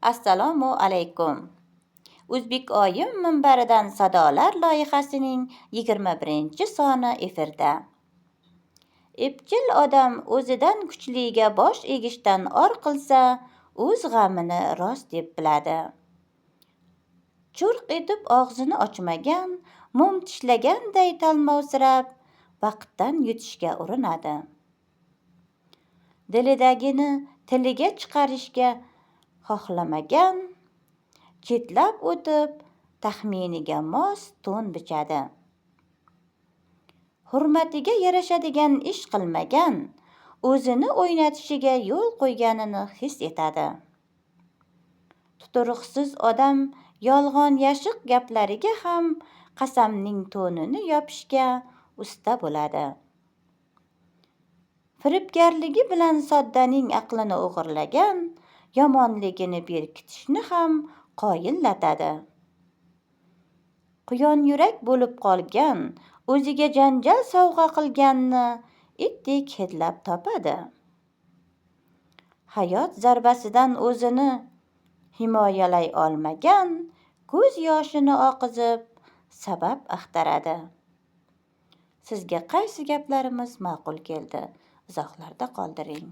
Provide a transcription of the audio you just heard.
Assalomu alaykum. O'zbek oyim minbaridan sadolar loyihasining 21-soni efirda. Epchil odam o'zidan kuchliga bosh egishdan or qilsa, o'z g'amini rost deb biladi. Churq etib og'zini ochmagan, mum tishlaganday talmovsirab, vaqtdan yutishga urinadi. Dilidagini tiliga chiqarishga xohlamagan, chetlab o'tib, taxminiga mos to'n bichadi. Hurmatiga yarashadigan ish qilmagan, o'zini o'ynatishiga yo'l qo'yganini his etadi. Tuturuqsiz odam yolg'on yashiq gaplariga ham qasamning to'nini yopishga usta bo'ladi. Firibgarligi bilan soddaning aqlini o'g'irlagan, yomonligini berkitishni ham qoyillatadi. Quyonyurak bo'lib qolgan, o'ziga janjal sovg'a qilganni itdek hidlab topadi. Hayot zarbasidan o'zini himoyalay olmagan, ko'z yoshini oqizib, sabab axtaradi. Sizga qaysi gaplarimiz ma'qul keldi? Izohlarda qoldiring.